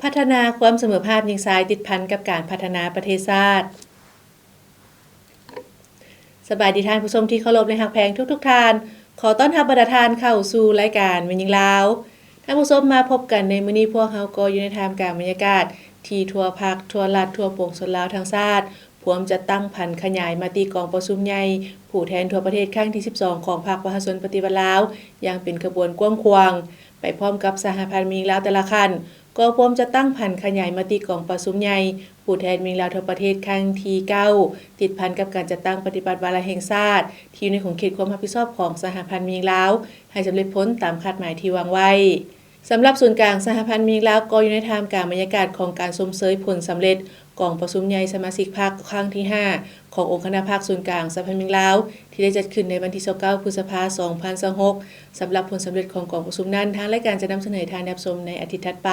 ພັດທະນາຄວາມສະເໝີພາບຍິງຊາຍ ຕິດພັນກັບການພັດທະນາປະເທດຊາດ. ສະບາຍດີທ່ານຜູ້ຊົມທີ່ເຄົາລົບ ແລະ ຮັກແພງທຸກໆທ່ານ. ຂໍຕ້ອນຮັບບັນດາທ່ານເຂົ້າສູ່ລາຍການແມ່ຍິງລາວ. ທ່ານຜູ້ຊົມ, ມາພົບກັນໃນມື້ນີ້, ພວກເຮົາກໍຢູ່ໃນທ່າມກາງບັນຍາກາດທີ່ທົ່ວພັກ, ທົ່ວລັດ, ທົ່ວປວງຊົນລາວທັງຊາດ ພວມຈັດຕັ້ງຜັນຂະຫຍາຍມະຕິກອງປະຊຸມໃຫຍ່ຜູ້ແທນທົ່ວປະເທດຄັ້ງທີສິບສອງ ຂອງພັກປະຊາຊົນປະຕິວັດລາວ ຢ່າງເປັນຂະບວນກວ້າງຂວາງ. ໄປພ້ອມກັບສະຫະພັນແມ່ຍິງລາວແຕ່ລະຂັ້ນ ກໍພວມຈັດຕັ້ງຜັນຂະຫຍາຍມະຕິກອງປະຊຸມໃຫຍ່ຜູ້ແທນແມ່ຍິງລາວທົ່ວປະເທດຄັ້ງທີເກົ້າ ຕິດພັນກັບການຈັດຕັ້ງປະຕິບັດວາລະແຫ່ງຊາດ ທີ່ຢູ່ໃນຂົງເຂດຄວາມຮັບຜິດຊອບຂອງສະຫະພັນແມ່ຍິງລາວ ໃຫ້ສຳເລັດຜົນຕາມຄາດໝາຍທີ່ວາງໄວ້. ສຳລັບສູນກາງສະຫະພັນແມ່ຍິງລາວ ກໍຢູ່ໃນທ່າມກາງບັນຍາກາດຂອງການຊົມເຊີຍຜົນສຳເລັດກອງປະຊຸມໃຫຍ່ສະມາຊິກພັກຄັ້ງທີຫ້າ ຂອງອົງຄະນະພັກສູນກາງສະຫະພັນແມ່ຍິງລາວ ທີ່ໄດ້ຈັດຂຶ້ນໃນວັນທີຊາວເກົ້າ ພຶດສະພາ ສອງພັນຊາວຫົກ. ສຳລັບຜົນສຳເລັດຂອງກອງປະຊຸມນັ້ນ, ທາງລາຍການຈະນຳສະເໜີໃຫ້ທ່ານໄດ້ຮັບຊົມໃນອາທິດຖັດໄປ.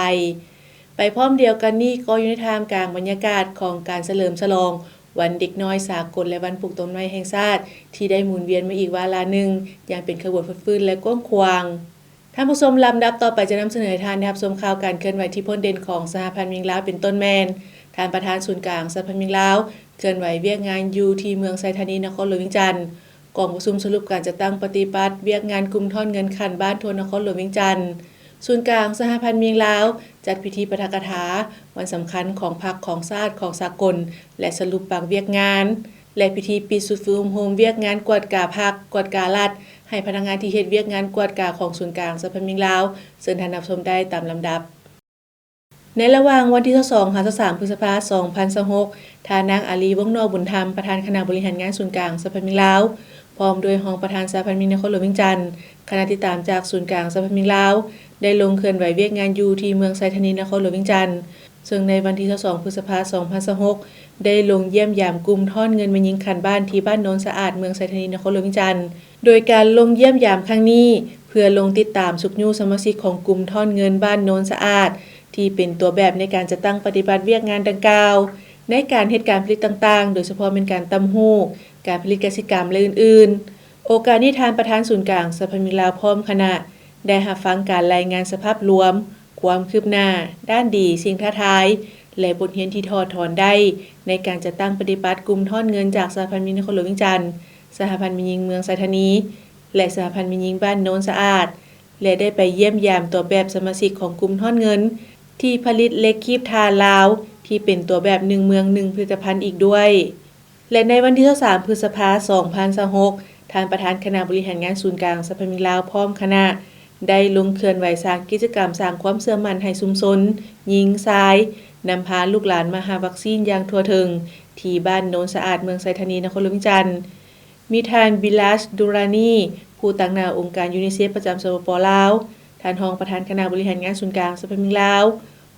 ໄປພ້ອມດຽວກັນນີ້, ກໍຢູ່ໃນທ່າມກາງບັນຍາກາດຂອງການສະເຫຼີມສະຫຼອງວັນເດັກນ້ອຍສາກົນ ແລະ ວັນປູກຕົ້ນໄມ້ແຫ່ງຊາດ ທີ່ໄດ້ໝູນວຽນມາອີກວາລະໜຶ່ງ ຢ່າງເປັນຂະບວນຟົດຟື້ນ ແລະ ກວ້າງຂວາງ. ທ່ານຜູ້ຊົມ, ລຳດັບຕໍ່ໄປຈະນຳສະເໜີໃຫ້ທ່ານໄດ້ຮັບຊົມຂ່າວການເຄື່ອນໄຫວທີ່ພົ້ນເດັ່ນຂອງສະຫະພັນແມ່ຍິງລາວ ເປັນຕົ້ນແມ່ນ ທ່ານປະທານສູນກາງສະຫະພັນແມ່ຍິງລາວ ເຄື່ອນໄຫວວຽກງານຢູ່ທີ່ເມືອງໄຊທານີ ນະຄອນຫຼວງວຽງຈັນ, ກອງປະຊຸມສະຫຼຸບການຈັດຕັ້ງປະຕິບັດວຽກງານກຸ່ມທ້ອນເງິນຂັ້ນບ້ານທົ່ວນະຄອນຫຼວງວຽງຈັນ, ສູນກາງສະຫະພັນແມ່ຍິງລາວ ຈັດພິທີປາຖະກະຖາວັນສຳຄັນຂອງພັກ, ຂອງຊາດ, ຂອງສາກົນ ແລະ ສະຫຼຸບບາງວຽກງານ ແລະ ພິທີປິດຊຸດຝຶກອົບຮົມວຽກງານກວດກາພັກ, ກວດກາລັດ ໃຫ້ພະນັກງານທີ່ເຮັດວຽກງານກວດກາຂອງສູນກາງສະຫະພັນແມ່ຍິງລາວ. ເຊີນທ່ານຮັບຊົມໄດ້ຕາມລຳດັບ. ໃນລະຫວ່າງວັນທີຊາວສອງ ຫາ ຊາວສາມ ພຶດສະພາ ສອງພັນຊາວຫົກ, ທ່ານນາງອາລີ ວົງນໍບຸນທຳ ປະທານຄະນະບໍລິຫານງານສູນກາງສະຫະພັນແມ່ຍິງລາວ ພ້ອມດ້ວຍຮອງປະທານສະຫະພັນແມ່ຍິງນະຄອນຫຼວງວຽງຈັນ, ຄະນະຕິດຕາມຈາກສູນກາງສະຫະພັນແມ່ຍິງລາວ ໄດ້ລົງເຄື່ອນໄຫວວຽກງານຢູ່ທີ່ເມືອງໄຊທານີ ນະຄອນຫຼວງວຽງຈັນ. ເຊິ່ງໃນວັນທີຊາວສອງ ພຶດສະພາ ສອງພັນຊາວຫົກ ໄດ້ລົງຢ້ຽມຢາມກຸ່ມທ້ອນເງິນແມ່ຍິງຂັ້ນບ້ານທີ່ບ້ານໂນນສະອາດ ເມືອງໄຊທານີ ນະຄອນຫຼວງວຽງຈັນ. ໂດຍການລົງຢ້ຽມຢາມຄັ້ງນີ້ ເພື່ອລົງຕິດຕາມຊຸກຍູ້ສະມາຊິກຂອງກຸ່ມທ້ອນເງິນບ້ານໂນນສະອາດ ທີ່ເປັນຕົວແບບໃນການຈັດຕັ້ງປະຕິບັດວຽກງານດັ່ງກ່າວ ໃນການເຮັດການຜະລິດຕ່າງໆ ໂດຍສະເພາະແມ່ນການຕ່ຳຫູກ, ການຜະລິດກະສິກຳ ແລະ ອື່ນໆ. ໂອກາດນີ້, ທ່ານປະທານສູນກາງສະຫະພັນແມ່ຍິງລາວ ພ້ອມຄະນະ ໄດ້ຮັບຟັງການລາຍງານສະພາບລວມ, ຄວາມຄືບໜ້າ, ດ້ານດີ, ສິ່ງທ້າທາຍ ແລະ ບົດຮຽນທີ່ຖອດຖອນໄດ້ ໃນການຈັດຕັ້ງປະຕິບັດກຸ່ມທ້ອນເງິນຈາກສະຫະພັນແມ່ຍິງນະຄອນຫຼວງວຽງຈັນ, ສະຫະພັນແມ່ຍິງເມືອງໄຊທານີ ແລະ ສະຫະພັນແມ່ຍິງບ້ານໂນນສະອາດ ແລະ ໄດ້ໄປຢ້ຽມຢາມຕົວແບບສະມາຊິກຂອງກຸ່ມທ້ອນເງິນ ທີ່ຜະລິດເຫຼັກຄີບຖ່ານລາວ ທີ່ເປັນຕົວແບບໜຶ່ງເມືອງໜຶ່ງຜະລິດຕະພັນອີກດ້ວຍ. ແລະ ໃນວັນທີຊາວສາມ ພຶດສະພາ ສອງພັນຊາວຫົກ, ທ່ານປະທານຄະນະບໍລິຫານງານສູນກາງສະຫະພັນແມ່ຍິງລາວ ພ້ອມຄະນະ ໄດ້ລົງເຄື່ອນໄຫວສ້າງກິດຈະກຳສ້າງຄວາມເຊື່ອໝັ້ນໃຫ້ຊຸມຊົນຍິງຊາຍ, ນຳພາລູກຫຼານມາຮັບວັກຊີນຢ່າງທົ່ວເຖິງ ທີ່ບ້ານໂນນສະອາດ ເມືອງໄຊທານີ ນະຄອນຫຼວງວຽງຈັນ. ມີທ່ານ ບິລາຊ ດູຣານີ ຜູ້ຕາງໜ້າອົງການຢູນິເຊຟປະຈຳ ສປປ ລາວ, ທ່ານຮອງປະທານຄະນະບໍລິຫານງານສູນກາງສະຫະພັນແມ່ຍິງລາວ,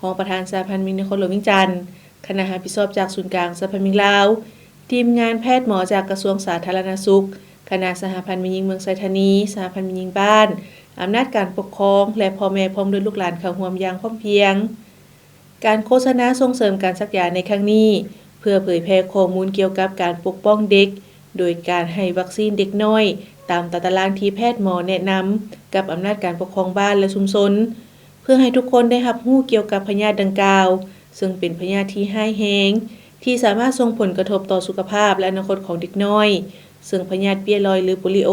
ຮອງປະທານສະຫະພັນແມ່ຍິງນະຄອນຫຼວງວຽງຈັນ, ຄະນະຮັບຜິດຊອບຈາກສູນກາງສະຫະພັນແມ່ຍິງລາວ, ທີມງານແພດໝໍຈາກກະຊວງສາທາລະນະສຸກ, ຄະນະສະຫະພັນແມ່ຍິງເມືອງໄຊທານີ, ສະຫະພັນແມ່ຍິງບ້ານ, ອຳນາດການປົກຄອງ ແລະ ພໍ່ແມ່ ພ້ອມດ້ວຍລູກຫຼານເຂົ້າຮ່ວມຢ່າງພ້ອມພຽງ. ການໂຄສະນາສົ່ງເສີມການສັກຢາໃນຄັ້ງນີ້ ເພື່ອເຜີຍແຜ່ຂໍ້ມູນກ່ຽວກັບການປົກປ້ອງເດັກ ໂດຍການໃຫ້ວັກຊີນເດັກນ້ອຍຕາມຕາຕະລາງທີ່ແພດໝໍແນະນຳກັບອຳນາດການປົກຄອງບ້ານ ແລະ ຊຸມຊົນ ເພື່ອໃຫ້ທຸກຄົນໄດ້ຮັບຮູ້ກ່ຽວກັບພະຍາດດັ່ງກ່າວ, ເຊິ່ງເປັນພະຍາດທີ່ຮ້າຍແຮງ ທີ່ສາມາດສົ່ງຜົນກະທົບຕໍ່ສຸຂະພາບ ແລະ ອະນາຄົດຂອງເດັກນ້ອຍ, ເຊິ່ງພະຍາດເປ້ຍລອຍ ຫຼື ໂປລິໂອ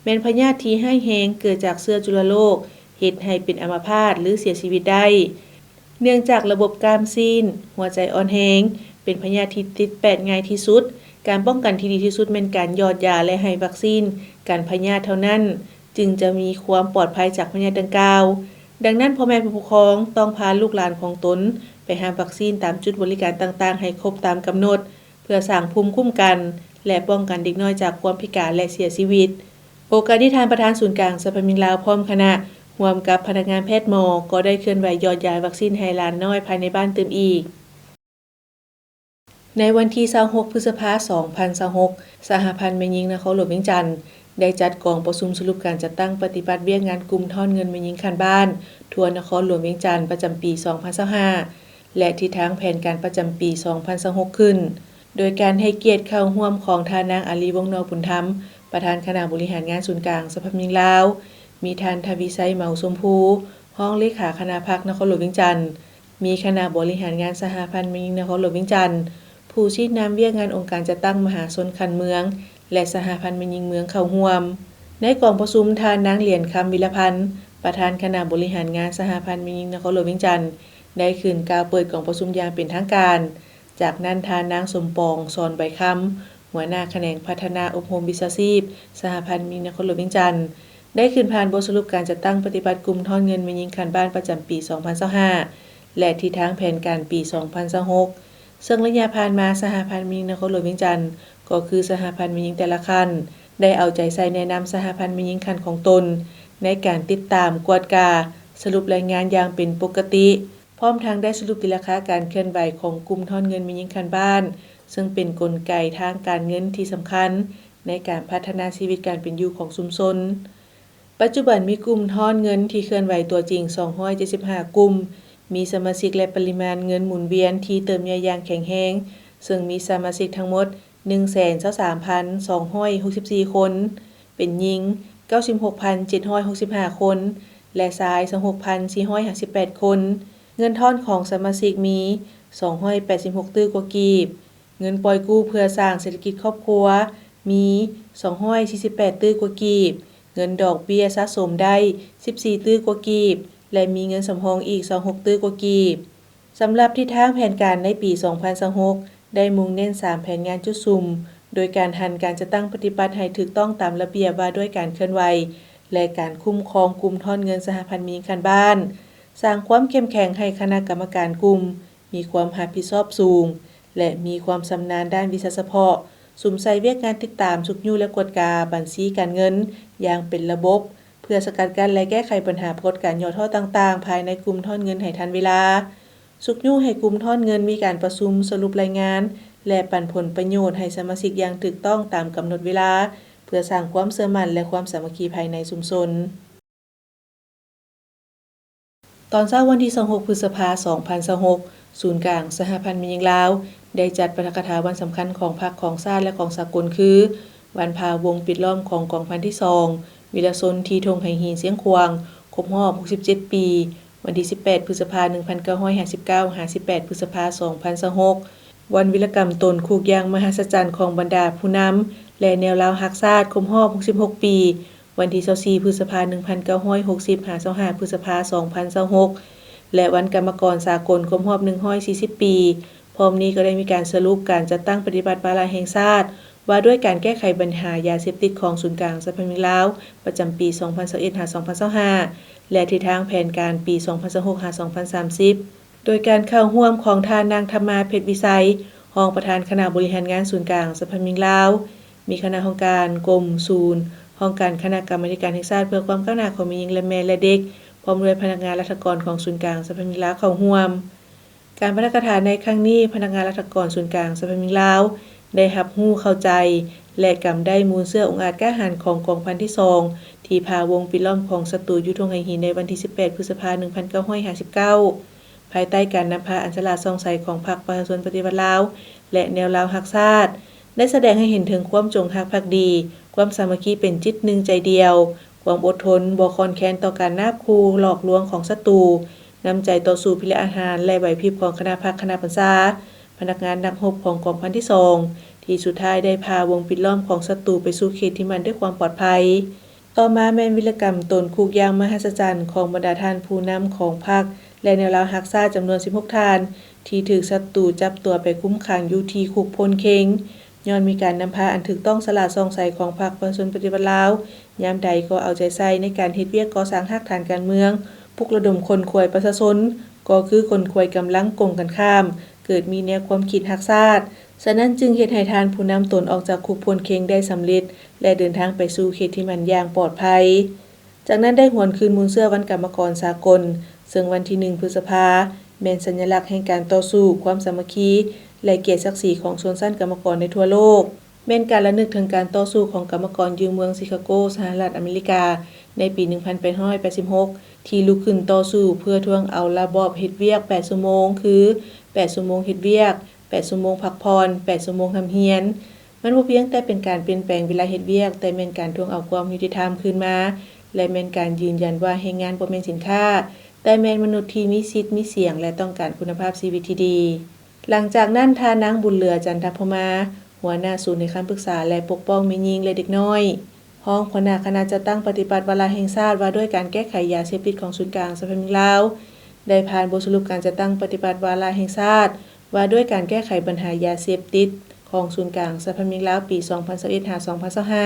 ແມ່ນພະຍາດທີ່ຮ້າຍແຮງເກີດຈາກເຊື້ອຈຸລະໂລກ ເຮັດໃຫ້ເປັນອຳມະພາດ ຫຼື ເສຍຊີວິດໄດ້. ເນື່ອງຈາກລະບົບກ້າມຊີ້ນ, ຫົວໃຈອ່ອນແຮງ ເປັນພະຍາດທີ່ຕິດແປດງ່າຍທີ່ສຸດ, ການປ້ອງກັນທີ່ດີທີ່ສຸດແມ່ນການຢອດຢາ ແລະ ໃຫ້ວັກຊີນກັນພະຍາດເທົ່ານັ້ນ ຈຶ່ງຈະມີຄວາມປອດໄພຈາກພະຍາດດັ່ງກ່າວ. ດັ່ງນັ້ນ, ພໍ່ແມ່ຜູ້ປົກຄອງຕ້ອງພາລູກຫຼານຂອງຕົນໄປຮັບວັກຊີນຕາມຈຸດບໍລິການຕ່າງໆໃຫ້ຄົບຕາມກຳນົດ ເພື່ອສ້າງພູມຄຸ້ມກັນ ແລະ ປ້ອງກັນເດັກນ້ອຍຈາກຄວາມພິການ ແລະ ເສຍຊີວິດ. ໂອກາດນີ້, ທ່ານປະທານສູນກາງສະຫະພັນແມ່ຍິງລາວ ພ້ອມຄະນະ ຮ່ວມກັບພະນັກງານແພດໝໍ ກໍໄດ້ເຄື່ອນໄຫວຢອດຢາວັກຊີນໃຫ້ຫຼານນ້ອຍພາຍໃນບ້ານຕື່ມອີກ. ໃນວັນທີຊາວຫົກ ພຶດສະພາ ສອງພັນຊາວຫົກ, ສະຫະພັນແມ່ຍິງນະຄອນຫຼວງວຽງຈັນ ໄດ້ຈັດກອງປະຊຸມສະຫຼຸບການຈັດຕັ້ງປະຕິບັດວຽກງານກຸ່ມທ້ອນເງິນແມ່ຍິງຂັ້ນບ້ານທົ່ວນະຄອນຫຼວງວຽງຈັນ ປະຈຳປີສອງພັນຊາວຫ້າ ແລະ ທິດທາງແຜນການປະຈຳປີສອງພັນຊາວຫົກ ຂຶ້ນ, ໂດຍການໃຫ້ກຽດເຂົ້າຮ່ວມຂອງທ່ານນາງ ອາລີ ວົງນໍບຸນທຳ ປະທານຄະນະບໍລິຫານງານສູນກາງສະຫະພັນແມ່ຍິງລາວ, ມີທ່ານ ທະວີໄຊ ເໝົາຊົມພູ ຮອງເລຂາຄະນະພັກນະຄອນຫຼວງວຽງຈັນ, ມີຄະນະບໍລິຫານງານສະຫະພັນແມ່ຍິງນະຄອນຫຼວງວຽງຈັນ, ຜູ້ຊີ້ນຳວຽກງານອົງການຈັດຕັ້ງມະຫາຊົນຂັ້ນເມືອງ ແລະ ສະຫະພັນແມ່ຍິງເມືອງເຂົ້າຮ່ວມ. ໃນກອງປະຊຸມ, ທ່ານນາງ ຫຼຽນຄຳ ວິລະພັນ ປະທານຄະນະບໍລິຫານງານສະຫະພັນແມ່ຍິງນະຄອນຫຼວງວຽງຈັນ ໄດ້ຂຶ້ນກ່າວເປີດກອງປະຊຸມຢ່າງເປັນທາງການ. ຈາກນັ້ນ, ທ່ານນາງ ສົມປອງ ສອນໃບຄຳ ຫົວໜ້າຂະແໜງພັດທະນາອົບຮົມວິຊາຊີບ ສະຫະພັນແມ່ຍິງນະຄອນຫຼວງວຽງຈັນ ໄດ້ຂຶ້ນຜ່ານບົດສະຫຼຸບການຈັດຕັ້ງປະຕິບັດກຸ່ມທອນເງິນແມ່ຍິງຂັ້ນບ້ານປະຈຳປີສອງພັນຊາວຫ້າ ແລະ ທິດທາງແຜນການປີສອງພັນຊາວຫົກ ເຊິ່ງໄລຍະຜ່ານມາ ສະຫະພັນແມ່ຍິງນະຄອນຫຼວງວຽງຈັນ ກໍຄືສະຫະພັນແມ່ຍິງແຕ່ລະຂັ້ນ ໄດ້ເອົາໃຈໃສ່ແນະນຳສະຫະພັນແມ່ຍິງຂັ້ນຂອງຕົນ ໃນການຕິດຕາມ, ກວດກາ, ສະຫຼຸບລາຍງານຢ່າງເປັນປົກກະຕິ, ພ້ອມທັງໄດ້ສະຫຼຸບຕີລາຄາການເຄື່ອນໄຫວຂອງກຸ່ມທອນເງິນແມ່ຍິງຂັ້ນບ້ານ, ເຊິ່ງເປັນກົນໄກທາງການເງິນທີ່ສຳຄັນໃນການພັດທະນາຊີວິດການເປັນຢູ່ຂອງຊຸມຊົນ. ປັດຈຸບັນມີກຸ່ມທອນເງິນທີ່ເຄື່ອນໄຫວຕົວຈິງສອງຮ້ອຍເຈັດສິບຫ້າກຸ່ມ, ມີສະມາຊິກ ແລະ ປະລິມານເງິນໝູນວຽນທີ່ເຕີບໃຫຍ່ຢ່າງແຂງແຮງ, ເຊິ່ງມີສະມາຊິກທັງໝົດໜຶ່ງແສນຊາວສາມພັນສອງຮ້ອຍຫົກສິບສີ່ຄົນ, ເປັນຍິງເກົ້າສິບຫົກພັນເຈັດຮ້ອຍຫົກສິບຫ້າຄົນ ແລະ ຊາຍຊາວຫົກພັນສີ່ຮ້ອຍຫ້າສິບແປດຄົນ. ເງິນທອນຂອງສະມາຊິກມີສອງຮ້ອຍແປດສິບຫົກຕື້ກວ່າກີບ. ເງິນປ່ອຍກູ້ເພື່ອສ້າງເສດຖະກິດຄອບຄົວມີສອງຮ້ອຍສີ່ສິບແປດຕື້ກວ່າກີບ, ເງິນດອກເບ້ຍສະສົມໄດ້ສິບສີ່ຕື້ກວ່າກີບ ແລະ ມີເງິນສຳຮອງອີກຊາວຫົກຕື້ກວ່າກີບ. ສຳລັບທິດທາງແຜນການໃນປີສອງພັນຊາວຫົກ ໄດ້ມຸ່ງເນັ້ນສາມແຜນງານຈຸດສຸມ, ໂດຍການຫັນການຈັດຕັ້ງປະຕິບັດໃຫ້ຖືກຕ້ອງຕາມລະບຽບວ່າດ້ວຍການເຄື່ອນໄຫວ ແລະ ການຄຸ້ມຄອງກຸ່ມທອນເງິນສະຫະພັນແມ່ຍິງຂັ້ນບ້ານ, ສ້າງຄວາມເຂັ້ມແຂງໃຫ້ຄະນະກຳມະການກຸ່ມ ມີຄວາມຮັບຜິດຊອບສູງ ແລະ ມີຄວາມຊຳນານດ້ານວິຊາສະເພາະ, ສຸມໃສ່ວຽກງານຕິດຕາມ, ຊຸກຍູ້ ແລະ ກວດກາບັນຊີການເງິນຢ່າງເປັນລະບົບ, ເພື່ອສະກັດກັ້ນ ແລະ ແກ້ໄຂບັນຫາປາກົດການຫຍໍ້ທໍ້ຕ່າງໆ ພາຍໃນກຸ່ມທອນເງິນໃຫ້ທັນເວລາ, ຊຸກຍູ້ໃຫ້ກຸ່ມທອນເງິນມີການປະຊຸມ, ສະຫຼຸບລາຍງານ ແລະ ປັນຜົນປະໂຫຍດໃຫ້ສະມາຊິກຢ່າງຖືກຕ້ອງຕາມກຳນົດເວລາ, ເພື່ອສ້າງຄວາມເຊື່ອໝັ້ນ ແລະ ຄວາມສາມັກຄີພາຍໃນຊຸມຊົນ. ຕອນເຊົ້າວັນທີຊາວຫົກ ພຶດສະພາ ສອງພັນຊາວຫົກ, ສູນກາງສະຫະພັນແມ່ຍິງລາວ ໄດ້ຈັດປາຖະກະຖາວັນສຳຄັນຂອງພັກ, ຂອງຊາດ ແລະ ຂອງສາກົນ ຄື ວັນພາວົງປິດລ້ອມຂອງກອງພັນທີສອງ ວິລະຊົນ ທີ່ທົ່ງໄຫຫີນ ຊຽງຂວາງ ຄົບຮອບຫົກສິບເຈັດປີ, ວັນທີສິບແປດ ພຶດສະພາ ໜຶ່ງພັນເກົ້າຮ້ອຍຫ້າສິບເກົ້າ ຫາ ສິບແປດ ພຶດສະພາ ສອງພັນຊາວຫົກ, ວັນວິລະກຳຕົນຄູກຢ່າງມະຫັດສະຈັນຂອງບັນດາຜູ້ນຳ ແລະ ແນວລາວຮັກຊາດ ຄົບຮອບຫົກສິບຫົກປີ, ວັນທີຊາວສີ່ ພຶດສະພາ ໜຶ່ງພັນເກົ້າຮ້ອຍຫົກສິບ ຫາ ຊາວຫ້າ ພຶດສະພາ ສອງພັນຊາວຫົກ ແລະ ວັນກຳມະກອນສາກົນຄົບຮອບໜຶ່ງຮ້ອຍສີ່ສິບປີ. ພ້ອມນີ້ກໍໄດ້ມີການສະຫຼຸບການຈັດຕັ້ງປະຕິບັດວາລະແຫ່ງຊາດ ວ່າດ້ວຍການແກ້ໄຂບັນຫາຢາເສບຕິດຂອງສູນກາງສະຫະພັນແມ່ຍິງລາວ ປະຈຳປີສອງພັນຊາວເອັດ ຫາ ສອງພັນຊາວຫ້າ ແລະ ທິດທາງແຜນການປີສອງພັນຊາວຫົກ ຫາ ສອງພັນສາມສິບ ໂດຍການເຂົ້າຮ່ວມຂອງທ່ານນາງ ທຳມາ ເພັດວິໄຊ ຮອງປະທານຄະນະບໍລິຫານງານສູນກາງສະຫະພັນແມ່ຍິງລາວ, ມີຄະນະຫ້ອງການ, ກົມ, ສູນ, ຫ້ອງການຄະນະກຳມາທິການແຫ່ງຊາດເພື່ອຄວາມກ້າວໜ້າຂອງແມ່ຍິງ ແລະ ແມ່ ແລະ ເດັກ, ພ້ອມດ້ວຍພະນັກງານລັດຖະກອນຂອງສູນກາງສະຫະພັນແມ່ຍິງລາວເຂົ້າຮ່ວມ. ການປາຖະກະຖາໃນຄັ້ງນີ້, ພະນັກງານລັດຖະກອນສູນກາງສະຫະພັນແມ່ຍິງລາວ ໄດ້ຮັບຮູ້ເຂົ້າໃຈ ແລະ ກຳໄດ້ມູນເຊື້ອອົງອາດກ້າຫານຂອງກອງພັນທີສອງ ທີ່ພາວົງປິດລ້ອມຂອງສັດຕູຢູ່ທົ່ງໄຫຫີນໃນວັນທີສິບແປດ ພຶດສະພາ ໜຶ່ງພັນເກົ້າຮ້ອຍຫ້າສິບເກົ້າ ພາຍໃຕ້ການນຳພາອັນສະຫຼາດສ່ອງໃສຂອງພັກປະຊາຊົນປະຕິວັດລາວ ແລະ ແນວລາວຮັກຊາດ ໄດ້ສະແດງໃຫ້ເຫັນເຖິງຄວາມຈົງຮັກພັກດີ, ຄວາມສາມັກຄີເປັນຈິດໜຶ່ງໃຈດຽວ, ຄວາມອົດທົນ, ບໍ່ຄອນແຄນຕໍ່ການນາບຂູ່ຫຼອກລວງຂອງສັດຕູ, ນ້ຳໃຈຕໍ່ສູ້ພິລະອາຫານ ແລະ ໄຫວພິບຂອງຄະນະພັກຄະນະບັນຊາ, ພະນັກງານນັກຮົບຂອງກອງພັນທີສອງ ທີ່ສຸດທ້າຍໄດ້ພາວົງປິດລ້ອມຂອງສັດຕູໄປສູ່ເຂດທີ່ໝັ້ນດ້ວຍຄວາມປອດໄພ. ຕໍ່ມາແມ່ນວິລະກຳຕົນຄຸກຢ່າງມະຫັດສະຈັນຂອງບັນດາທ່ານຜູ້ນຳຂອງພັກ ແລະ ແນວລາວຮັກຊາດຈຳນວນສິບຫົກທ່ານ ທີ່ຖືກສັດຕູຈັບຕົວໄປຄຸມຂັງຢູ່ທີ່ຄຸກໂພນເຄັງ. ຍ້ອນມີການນຳພາອັນຖືກຕ້ອງສະຫຼາດສ່ອງໃສຂອງພັກປະຊາຊົນປະຕິວັດລາວ, ຍາມໃດກໍເອົາໃຈໃສ່ໃນການເຮັດວຽກກໍ່ສ້າງຮາກຖານການເມືອງ, ປຸກລະດົມຂົນຂວາຍປະຊາຊົນ, ກໍຄືຂົນຂວາຍກຳລັງກົງກັນຂ້າມ, ເກີດມີແນວຄວາມຄິດຮັກຊາດ. ສະນັ້ນຈຶ່ງເຮັດໃຫ້ທ່ານຜູ້ນຳຕົນອອກຈາກຄຸກໂພນເຄັງໄດ້ສຳເລັດ ແລະ ເດີນທາງໄປສູ່ເຂດທີ່ໝັ້ນຢ່າງປອດໄພ. ຈາກນັ້ນໄດ້ຫວນຄືນມູນເຊື້ອວັນກຳມະກອນສາກົນ, ເຊິ່ງວັນທີໜຶ່ງ ພຶດສະພາ ແມ່ນສັນຍະລັກແຫ່ງການຕໍ່ສູ້, ຄວາມສາມັກຄີ ແລະ ກຽດສັກສີຂອງຊົນຊັ້ນກຳມະກອນໃນທົ່ວໂລກ, ແມ່ນການລະນຶກເຖິງການຕໍ່ສູ້ຂອງກຳມະກອນຢູ່ເມືອງຊິຄາໂກ ສະຫະລັດອາເມລິກາ ໃນປີໜຶ່ງພັນແປດຮ້ອຍແປດສິບຫົກ ທີ່ລຸກຂຶ້ນຕໍ່ສູ້ເພື່ອທວງເອົາລະບອບເຮັດວຽກແປດຊົ່ວໂມງ ຄື ແປດຊົ່ວໂມງເຮັດວຽກ, ແປດຊົ່ວໂມງພັກຜ່ອນ, ແປດຊົ່ວໂມງຮ່ຳຮຽນ. ມັນບໍ່ພຽງແຕ່ເປັນການປ່ຽນແປງເວລາເຮັດວຽກ, ແຕ່ແມ່ນການທວງເອົາຄວາມຍຸຕິທຳຄືນມາ ແລະ ແມ່ນການຢືນຢັນວ່າແຮງງານບໍ່ແມ່ນສິນຄ້າ, ແຕ່ແມ່ນມະນຸດທີ່ມີສິດມີສຽງ ແລະ ຕ້ອງການຄຸນນະພາບຊີວິດທີ່ດີ. ຫຼັງຈາກນັ້ນ, ທ່ານນາງ ບຸນເຫຼືອ ຈັນທະພູມາ, ຫົວໜ້າສູນໃຫ້ຄຳປຶກສາ ແລະ ປົກປ້ອງແມ່ຍິງ ແລະ ເດັກນ້ອຍ, ຮອງຫົວໜ້າຄະນະຈັດຕັ້ງປະຕິບັດວາລະແຫ່ງຊາດວ່າດ້ວຍການແກ້ໄຂຢາເສບຕິດຂອງສູນກາງສະພາແມ່ຍິງລາວ ໄດ້ຜ່ານບົດສະຫຼຸບການຈັດຕັ້ງປະຕິບັດວາລະແຫ່ງຊາດວ່າດ້ວຍການແກ້ໄຂບັນຫາຢາເສບຕິດຂອງສູນກາງສະພາແມ່ຍິງລາວປີສອງພັນຊາວເອັດ ຫາ ສອງພັນຊາວຫ້າ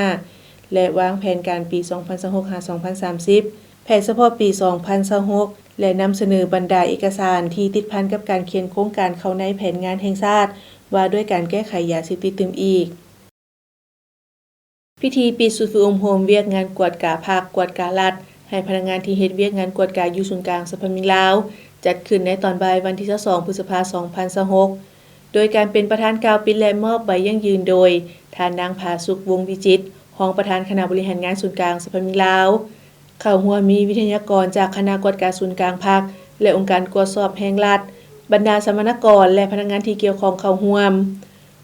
ແລະ ວາງແຜນການປີສອງພັນຊາວຫົກ ຫາ ສອງພັນສາມສິບ, ແຜນສະເພາະປີສອງພັນຊາວຫົກ ແລະ ນຳສະເໜີບັນດາເອກະສານທີ່ຕິດພັນກັບການຂຽນໂຄງການເຂົ້າໃນແຜນງານແຫ່ງຊາດວ່າດ້ວຍການແກ້ໄຂຢາເສບຕິດຕື່ມອີກ. ພິທີປິດຊຸດຝຶກອົບຮົມວຽກງານກວດກາພັກ, ກວດກາລັດ ໃຫ້ພະນັກງານທີ່ເຮັດວຽກງານກວດກາຢູ່ສູນກາງສະພາແມ່ຍິງລາວ ຈັດຂຶ້ນໃນຕອນບ່າຍວັນທີຊາວສອງ ພຶດສະພາ ສອງພັນຊາວຫົກ ໂດຍການເປັນປະທານກ່າວປິດ ແລະ ມອບໃບຢັ້ງຢືນໂດຍ ທ່ານນາງ ຜາສຸກ ວົງວິຈິດ ຮອງປະທານຄະນະບໍລິຫານງານສູນກາງສະພາແມ່ຍິງລາວ. ເຂົ້າຮ່ວມມີວິທະຍາກອນຈາກຄະນະກວດກາສູນກາງພັກ ແລະ ອົງການກວດສອບແຫ່ງລັດ, ບັນດາສຳມະນາກອນ ແລະ ພະນັກງານທີ່ກ່ຽວຂ້ອງເຂົ້າຮ່ວມ.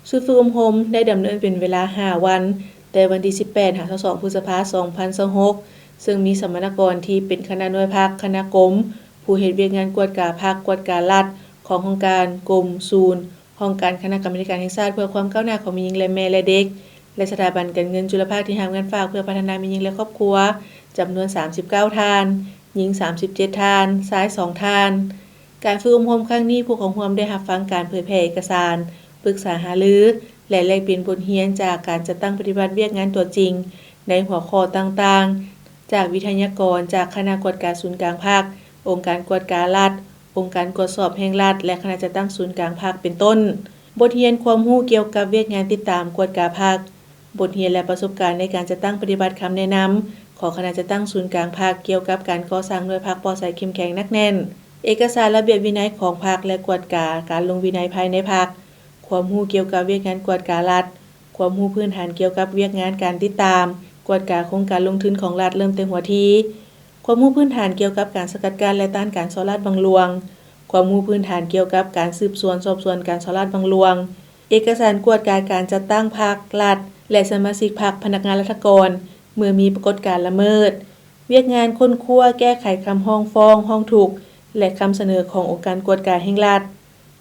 ຊຸດຝຶກອົບຮົມໄດ້ດຳເນີນເປັນເວລາຫ້າວັນ, ແຕ່ວັນທີສິບແປດ ຫາ ຊາວສອງ ພຶດສະພາ ສອງພັນຊາວຫົກ ເຊິ່ງມີສຳມະນາກອນທີ່ເປັນຄະນະໜ່ວຍພັກ, ຄະນະກົມ, ຜູ້ເຮັດວຽກງານກວດກາພັກ, ກວດກາລັດ ຂອງຫ້ອງການ, ກົມ, ສູນ, ຫ້ອງການຄະນະກຳມາທິການແຫ່ງຊາດເພື່ອຄວາມກ້າວໜ້າຂອງແມ່ຍິງ ແລະ ແມ່ ແລະ ເດັກ ແລະ ສະຖາບັນການເງິນຈຸລະພາກທີ່ຮັບງານຝາກເພື່ອພັດທະນາແມ່ຍິງ ແລະ ຄອບຄົວ ຈຳນວນສາມສິບເກົ້າທ່ານ, ຍິງສາມສິບເຈັດທ່ານ, ຊາຍສອງທ່ານ. ການຝຶກອົບຮົມຄັ້ງນີ້, ຜູ້ເຂົ້າຮ່ວມໄດ້ຮັບຟັງການເຜີຍແຜ່ເອກະສານ, ປຶກສາຫາລື ແລະ ແລກປ່ຽນບົດຮຽນຈາກການຈັດຕັ້ງປະຕິບັດວຽກງານຕົວຈິງໃນຫົວຂໍ້ຕ່າງໆ ຈາກວິທະຍາກອນຈາກຄະນະກວດກາສູນກາງພັກ, ອົງການກວດກາລັດ, ອົງການກວດສອບແຫ່ງລັດ ແລະ ຄະນະຈັດຕັ້ງສູນກາງພັກ ເປັນຕົ້ນ. ບົດຮຽນຄວາມຮູ້ກ່ຽວກັບວຽກງານຕິດຕາມກວດກາພັກ, ບົດຮຽນ ແລະ ປະສົບການໃນການຈັດຕັ້ງປະຕິບັດຄຳແນະນຳຂອງຄະນະຈັດຕັ້ງສູນກາງພັກ ກ່ຽວກັບການກໍ່ສ້າງໜ່ວຍພັກປອດໃສເຂັ້ມແຂງໜັກແໜ້ນ, ເອກະສານລະບຽບວິໄນຂອງພັກ ແລະ ກວດກາການລົງວິໄນພາຍໃນພັກ, ຄວາມຮູ້ກ່ຽວກັບວຽກງານກວດກາລັດ, ຄວາມຮູ້ພື້ນຖານກ່ຽວກັບວຽກງານການຕິດຕາມ, ກວດກາໂຄງການລົງທຶນຂອງລັດເລີ່ມແຕ່ຫົວທີ, ຄວາມຮູ້ພື້ນຖານກ່ຽວກັບການສະກັດກັ້ນ ແລະ ຕ້ານການສໍ້ລາດບັງຫຼວງ, ຄວາມຮູ້ພື້ນຖານກ່ຽວກັບການສືບສວນສອບສວນການສໍ້ລາດບັງຫຼວງ, ເອກະສານກວດກາການຈັດຕັ້ງພັກ, ລັດ ແລະ ສະມາຊິກພັກ, ພະນັກງານລັດຖະກອນ ເມື່ອມີປາກົດການລະເມີດ, ວຽກງານຄົ້ນຄວ້າແກ້ໄຂຄຳຮ້ອງຟ້ອງ, ຮ້ອງທຸກ ແລະ ຄຳສະເໜີຂອງອົງການກວດກາແຫ່ງລັດ,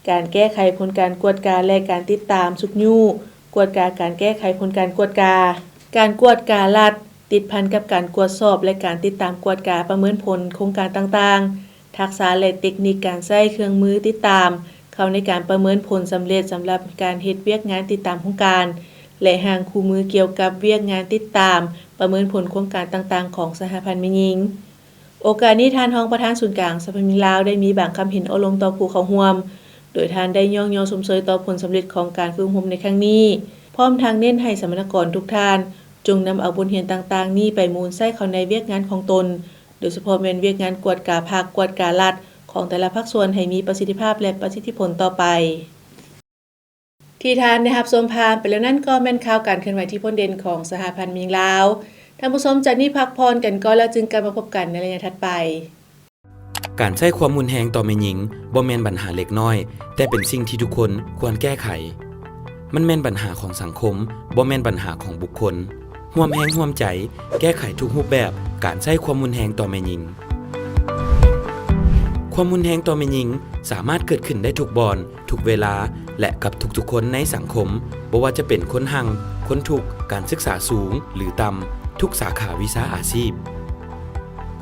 ການແກ້ໄຂຜົນການກວດກາ ແລະ ການຕິດຕາມຊຸກຍູ້ກວດກາການແກ້ໄຂຜົນການກວດກາ, ການກວດກາລັດ ຕິດພັນກັບການກວດສອບ ແລະ ການຕິດຕາມກວດກາປະເມີນຜົນໂຄງການຕ່າງໆ, ທັກສະ ແລະ ເຕັກນິກການໃຊ້ເຄື່ອງມືຕິດຕາມເຂົ້າໃນການປະເມີນຜົນສຳເລັດສຳລັບການເຮັດວຽກງານຕິດຕາມໂຄງການ ແລະ ຮ່າງຄູ່ມືກ່ຽວກັບວຽກງານຕິດຕາມປະເມີນຜົນໂຄງການຕ່າງໆຂອງສະຫະພັນແມ່ຍິງ. ໂອກາດນີ້, ທ່ານຮອງປະທານສູນກາງສະພາແມ່ຍິງລາວ ໄດ້ມີບາງຄຳເຫັນໂອ້ລົມຕໍ່ຜູ້ເຂົ້າຮ່ວມ, ໂດຍທ່ານໄດ້ຍ້ອງຍໍຊົມເຊີຍຕໍ່ຜົນສຳເລັດຂອງການຝຶກອົບຮົມໃນຄັ້ງນີ້, ພ້ອມທັງເນັ້ນໃຫ້ສຳມະນາກອນທຸກທ່ານ ຈົ່ງນຳເອົາບົດຮຽນຕ່າງໆນີ້ໄປໝູນໃຊ້ເຂົ້າໃນວຽກງານຂອງຕົນ, ໂດຍສະເພາະແມ່ນວຽກງານກວດກາພັກ, ກວດກາລັດ ຂອງແຕ່ລະພາກສ່ວນໃຫ້ມີປະສິດທິພາບ ແລະ ປະສິດທິຜົນຕໍ່ໄປ. ທີ່ທ່ານໄດ້ຮັບຊົມຜ່ານໄປແລ້ວນັ້ນ ກໍແມ່ນຂ່າວການເຄື່ອນໄຫວທີ່ພົ້ນເດັ່ນຂອງສະຫະພັນແມ່ຍິງລາວ. ທ່ານຜູ້ຊົມ, ຈາກນີ້ພັກຜ່ອນກັນກ່ອນ ແລ້ວຈຶ່ງກັບມາພົບກັນໃນໄລຍະຖັດໄປ. ການໃຊ້ຄວາມຮຸນແຮງຕໍ່ແມ່ຍິງບໍ່ແມ່ນບັນຫາເລັກນ້ອຍ, ແຕ່ເປັນສິ່ງທີ່ທຸກຄົນຄວນແກ້ໄຂ. ມັນແມ່ນບັນຫາຂອງສັງຄົມ, ບໍ່ແມ່ນບັນຫາຂອງບຸກຄົນ. ຮ່ວມແຮງຮ່ວມໃຈແກ້ໄຂທຸກຮູບແບບການໃຊ້ຄວາມຮຸນແຮງຕໍ່ແມ່ຍິງ. ຄວາມຮຸນແຮງຕໍ່ແມ່ຍິງສາມາດເກີດຂຶ້ນໄດ້ທຸກບ່ອນ, ທຸກເວລາ ແລະ ກັບທຸກໆຄົນໃນສັງຄົມ, ບໍ່ວ່າຈະເປັນຄົນຮັ່ງ, ຄົນທຸກ, ການສຶກສາສູງ ຫຼື ຕ່ຳ, ທຸກສາຂາວິຊາອາຊີບ.